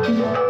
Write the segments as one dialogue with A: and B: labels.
A: Bye.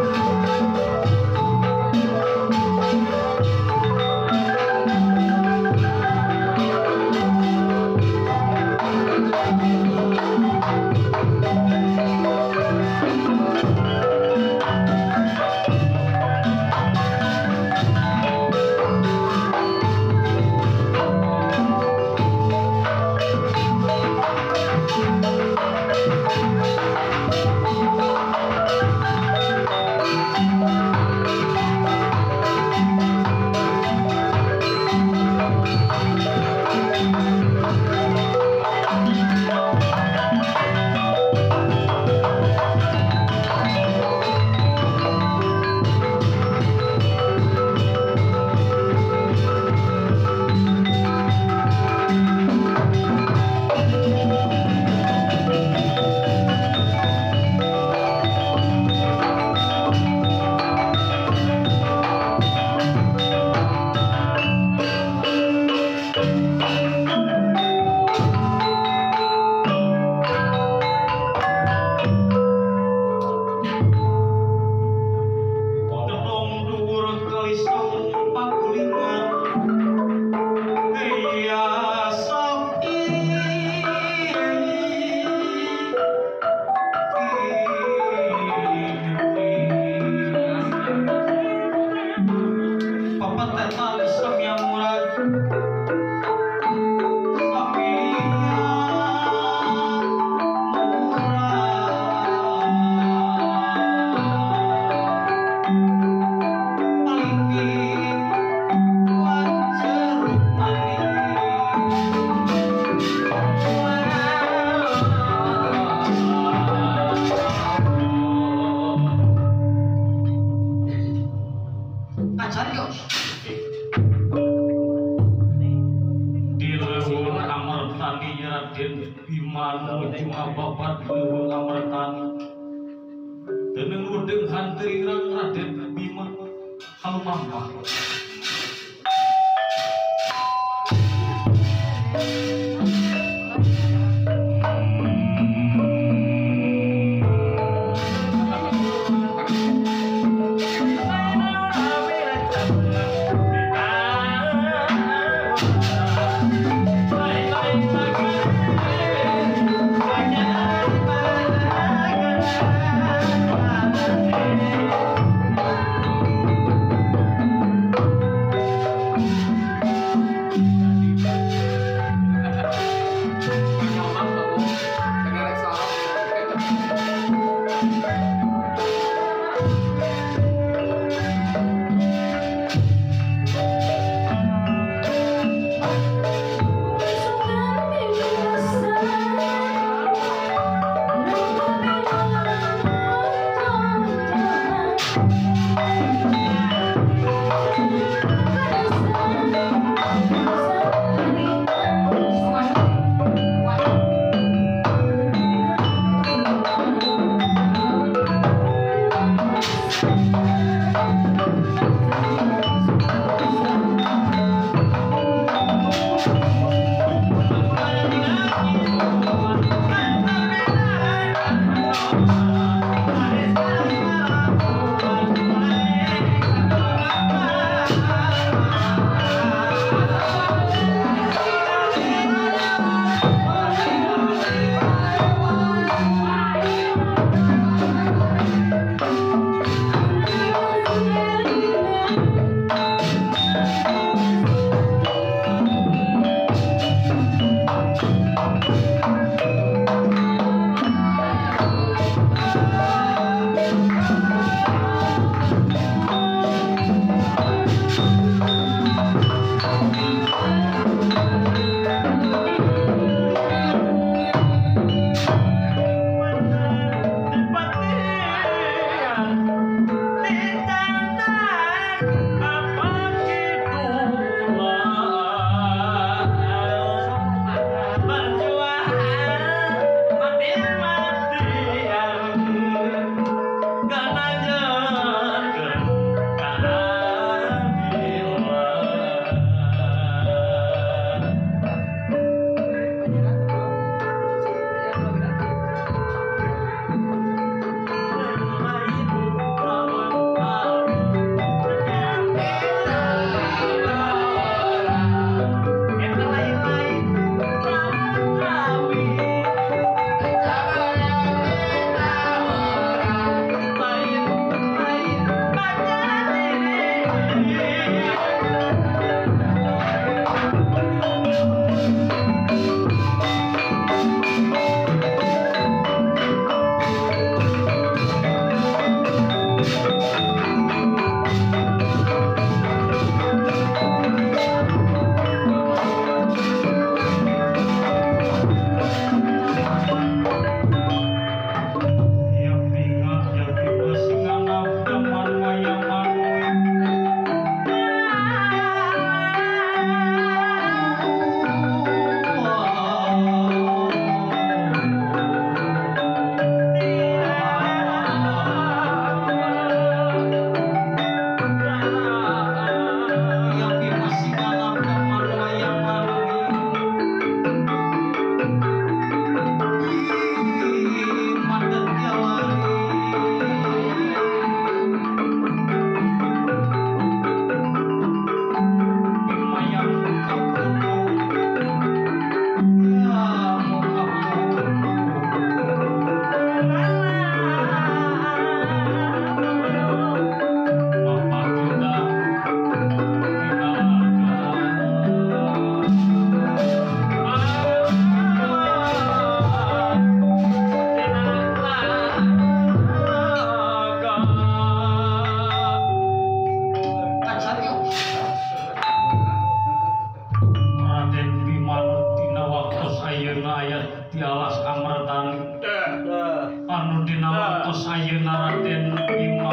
A: Raden Bima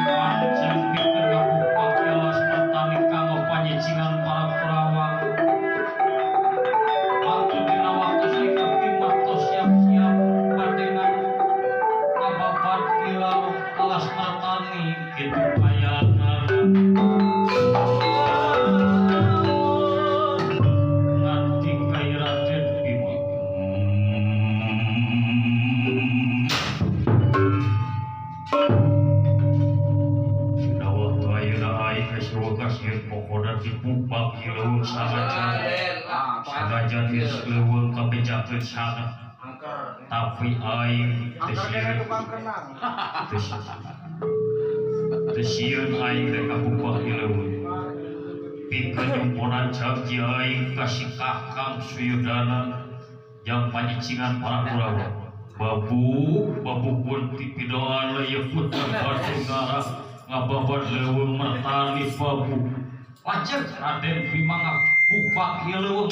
A: pancen pikeun ngabuka alas mertani kanggo panyicingan para Kurawa. Waktu dina waktu saika Bima tos siap-siap badenan ngababat kilau alas mertani kitu kayana. Dipubak leuweung sagajan geus leuweung kabejakeun sana tapi aing teu sieun aing rek kabubak leuweung pikeun nyemponan janji aing ka si Kakang Suyudana jang panyicingan para Kurawa. Babu babu pun pidoan ieu putra Badungara ngababat leuweung mertani babu. Lanjut Raden Bima ngabuka leuweung.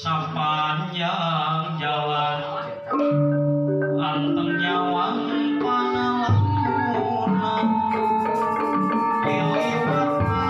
A: Sapanjang jalan anteng nyawang pangalamunan lewat lepas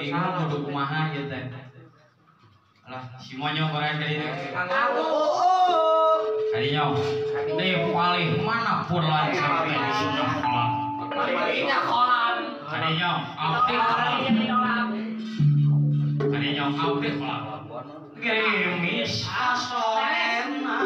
A: Bingung kudu kumaha ieu teh. Alah, si monyong barang ka ditu. Kadinya di palih mana pun lancar teh di sudah kolam.
B: Palihnya kolam.
A: Kadinya abdi kolam. Kadinya abdi kolam. Gerimis asorenakeun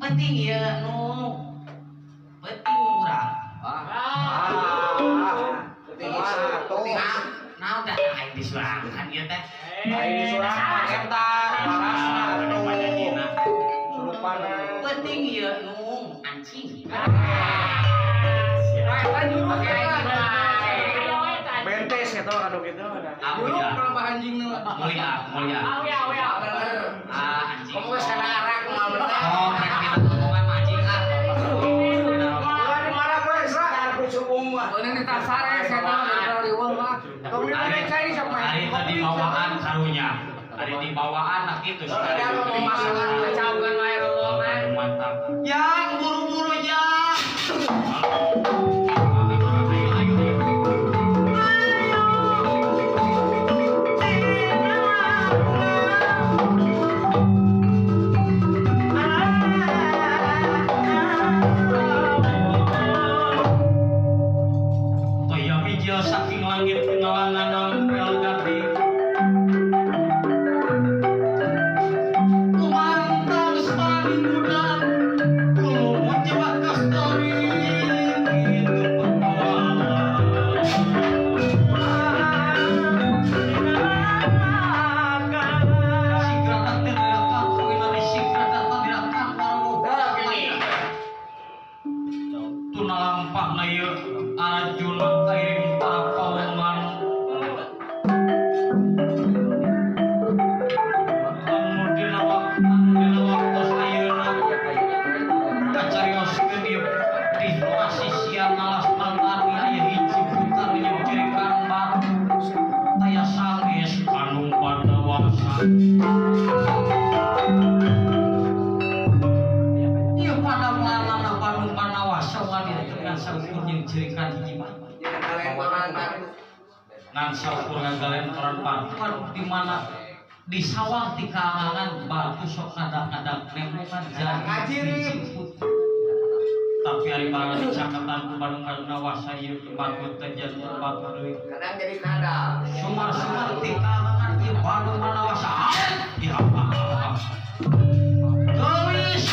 B: penting ya nu penting urang. Penting naon teh aing disurangkan ieu teh.
C: Aing disurangkan eta parasna atuh. Surupan
B: penting ieu nu anjing.
C: Eta nyuruh bentes eta mah kadu kitu.
A: Nyuruh
C: kenapa anjingna?
A: Mulia, mulia. Ah, anjing.
B: Kamu geus kana arak moal menang.
A: Oh, rek dina omongan mah anjing ah.
C: Ulah dimarah we, Sa.
D: Beunang ditasares eta mah daripada riweuh mah.
C: Tong dibere cai sok mah.
A: Ari tadi bawaan karunya. Ari dibawaan nah kitu.
B: Ada mau masalah kacaukeun wae rombongan.
A: Mantap.
B: Yang buru-buru ya.
A: Saking langit ngalangan ampel gati kumantang separi muda kulo jebak kastori itu pertawaan sikrata tirakan kawinari sikrata tirakan warung tuna lampah na ieu Arjuna kairing para pawongan anu dina waktos ayeuna kacarioskeun ieu di pasisian alas Pantani aya hiji putar jeung jerikan batu taya sanggeus Bandung Pandawasa ieu padamalanna Bandung Pandawasa wani ngan saukur jeung jerikan hiji batu ngan saukur ngagalentoran batu di mana di sawah di kalangan batu sok kadang-kadang nemukan jadi tapi hari barang dicakatan ku Bandung Pandawasa ieu batu teh janten batu deui
B: kadang jadi kadal
A: sumar-sumar di kalangan ieu Bandung Pandawasa diapa-apa geulis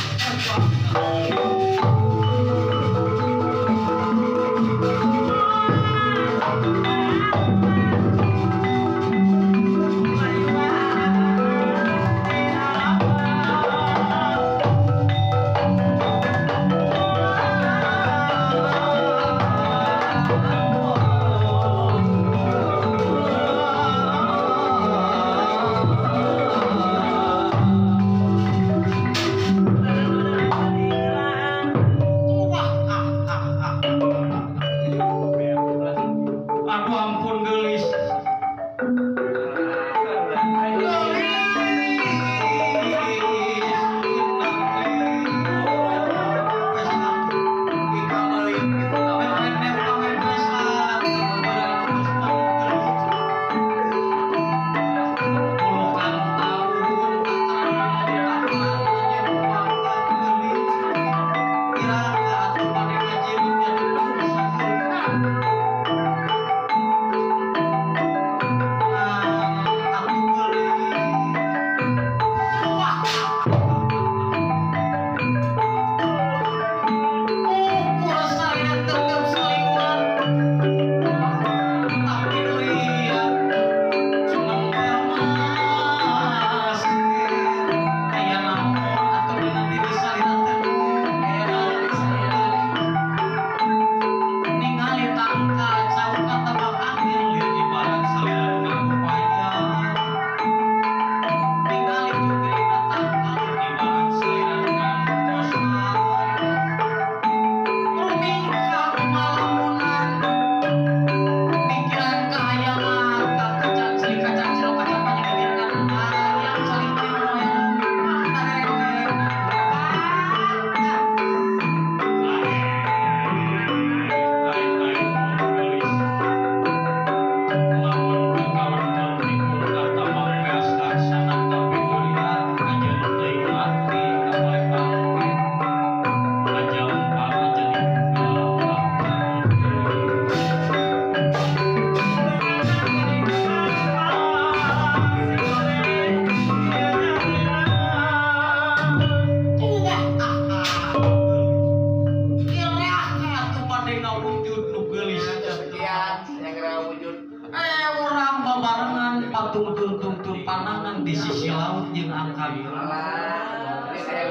B: Tungtung panangan di sisi laut jeung angka.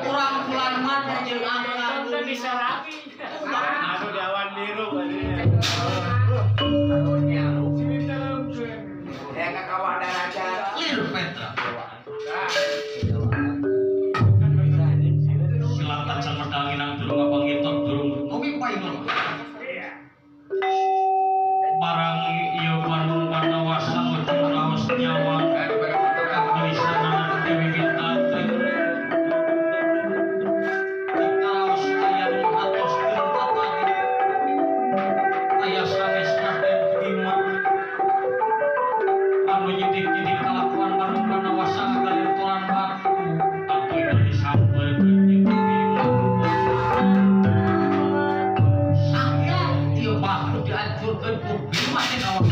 B: Urang bulan madu jeung angka.
E: Anu di awan biru
C: ya ke kawah daraja.
B: Lir Petra. Silatan samedang inang durung apa ngitok durung umi painul. Barang ieu Bandung Pandawasan ujung raos nyawa kagelisanan Dewi Bintang karaos aya nu atos tatadi aya sanes Raden Bima anu nyidik-nyidik kalakuan Bandung Pandawasan ngagalirtoran batu atuh disampeurkeun jeung Bima sakieu ieu batu dihancurkeun ku Bima teh awak.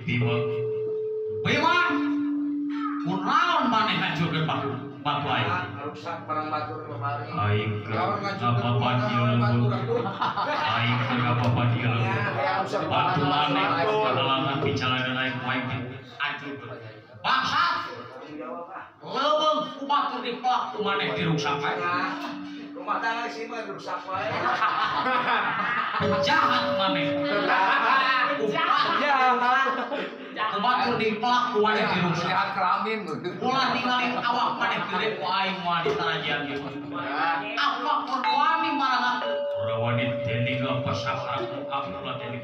B: Bima. Bima. Kunaon maneh hancurkeun batu aing?
C: Rusak barang batu kemari.
A: Aing keur ngapapan ieu leuweung. Aing keur ngapapan ieu leuweung. Batu maneh kadalangan bicaraeun aing ku aing hancurkeun. Bangsat. Leuweung ku batur dipelak ku maneh diruksak wae.
C: Rumah tangga sih mah rusak wae.
B: Jahat maneh. Jahat. Batur dipelak ku maneh diruksak.
D: Jahat kelamin.
B: Ulah ningali awak maneh gede ku aing moal ditarajian ieu. Awak keur wani marang aku.
A: Kawani dening apa sakarepmu aku ladeni.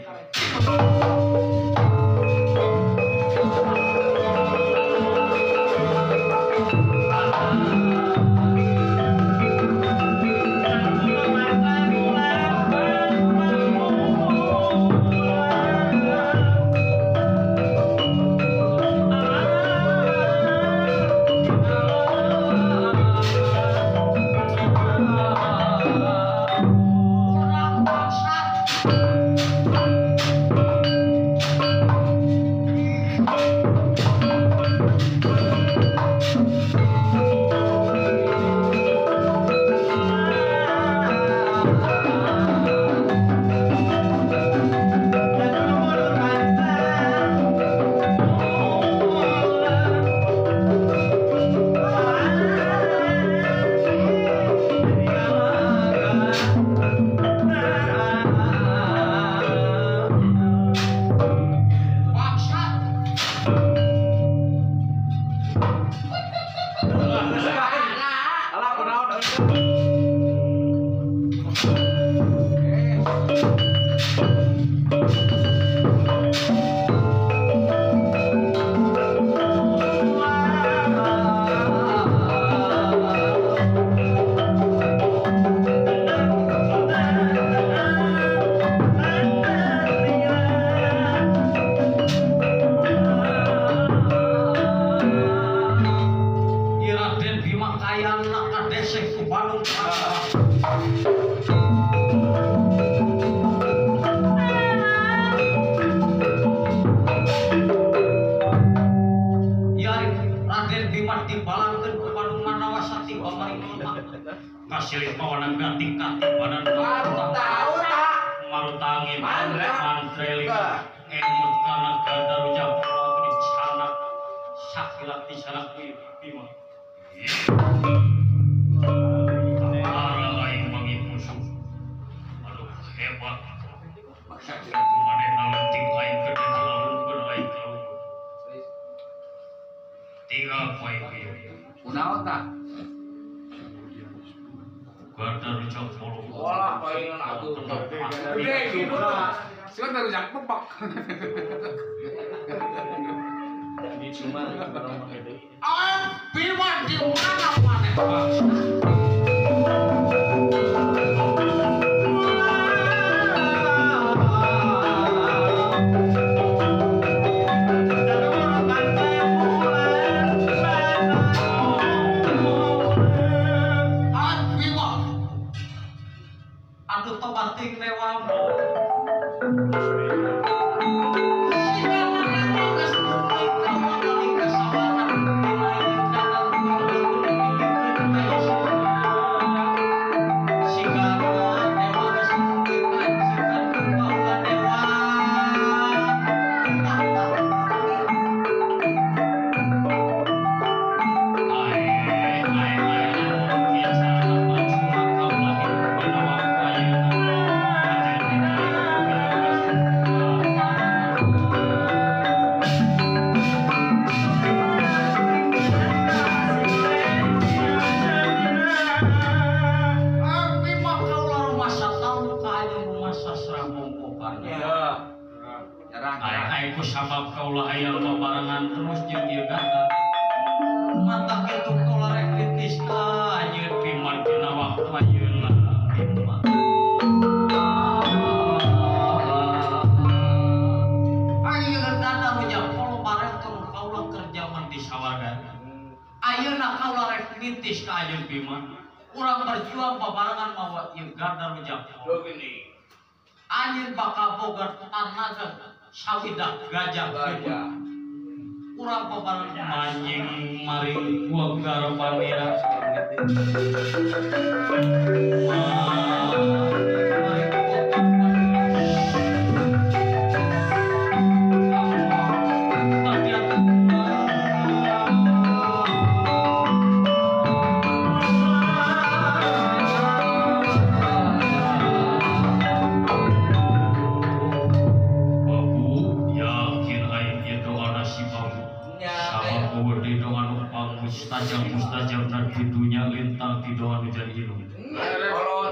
A: Mustajab dan dunia lintang di doa nu jadi ilmu.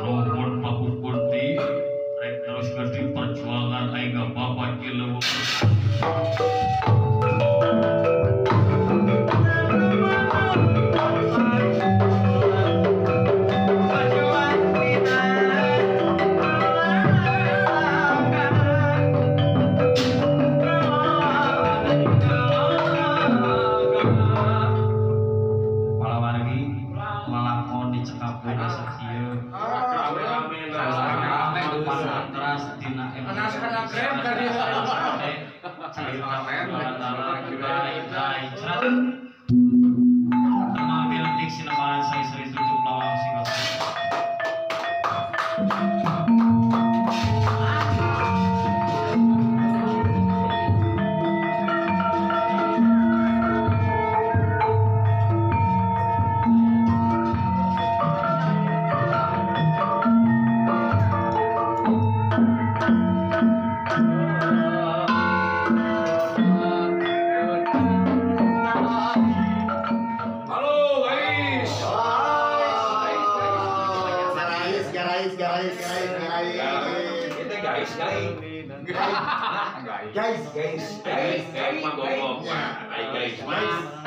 A: Nuhun Paku Kunti. Aing ngababat di leuweung.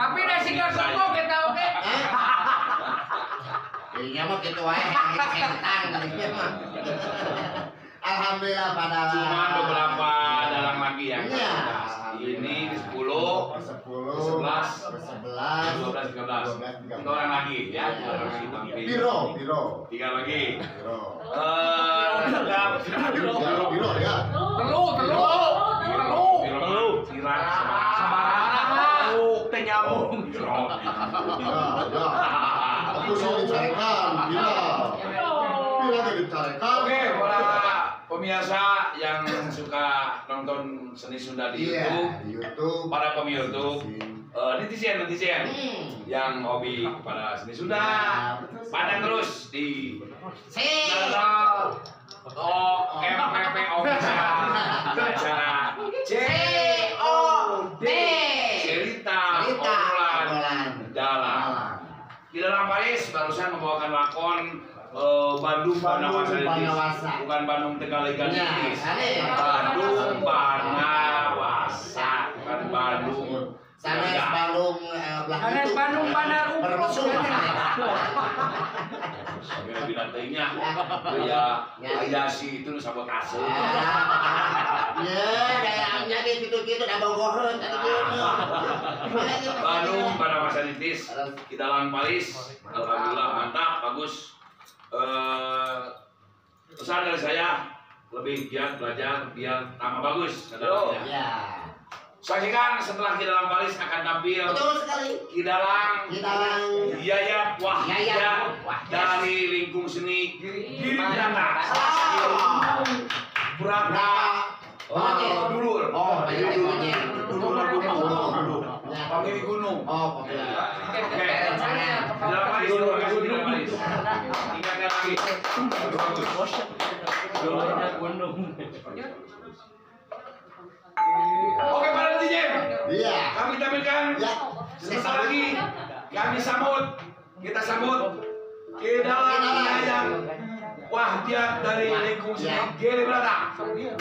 D: Tapi nasi gosong kita oke.
E: Kayaknya mah gitu wae centang kayaknya mah. Alhamdulillah pada
F: cuma beberapa dalang lagi yang ya. Ini 10, 11, 12, 13. 3 orang lagi ya, 3 orang lagi tampil.
E: Biro.
F: 3 lagi.
E: Biro.
F: Biro
E: ya.
D: Telu.
C: Teh nyambung.
E: Ya. Aku sih dicarekan, Bira. Bira teh dicarekan.
F: Oke, para pemirsa yang suka nonton seni Sunda di YouTube, para pemirsa netizen yang hobi kepada seni Sunda, pandang terus di channel OMPP Official acara COD Cerita Obrolan Dalang. Di dalam Paris barusan membawakan lakon Bandung Banawasa, bukan Bandung Tegalega Nitis. Bandung Banawasa, bukan Bandung.
E: Sanes Bandung
D: Sanes Bandung Bandar
E: Bermusuh.
F: Sampai binatangnya, ya, ya si itu sabotase.
E: Ya, dayanya gitu-gitu dah bogoheun tadi.
F: Bandung Banawasa Nitis, kita lawan Paris. Alhamdulillah mantap, bagus. Pesan dari saya lebih giat belajar biar tambah bagus.
E: Ya.
F: Saksikan setelah Ki Dalang Paris akan tampil.
E: Betul sekali.
F: Ki Dalang Yayat Wahya dari lingkung seni Giri Brata. Brata Dulur.
E: Oh, dulur.
F: Pemilik gunung.
E: Oh, pemilik.
F: Oke. Ki Dalang Paris, terima kasih Ki Dalang Paris. Ingatkan lagi. Bagus. Oke, para netizen.
E: Iya.
F: Kami tampilkan.
E: Ya.
F: Sebentar lagi kami sambut. Kita sambut Ki Dalang Yayat Wahya dari lingkung seni Giri Brata. Ayo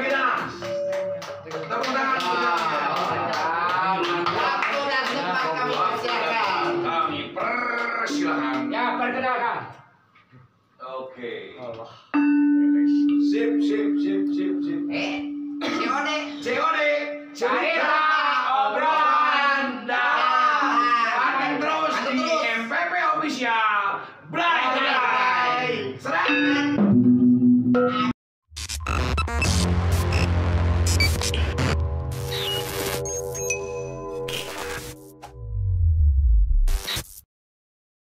F: Ki Dalang. Tepuk tangan.
E: Waktu dan tempat kami persilakan.
F: Kami persilakan.
D: Ya, perkenalkan.
F: Oke. Sip. COD. COD. Cerita.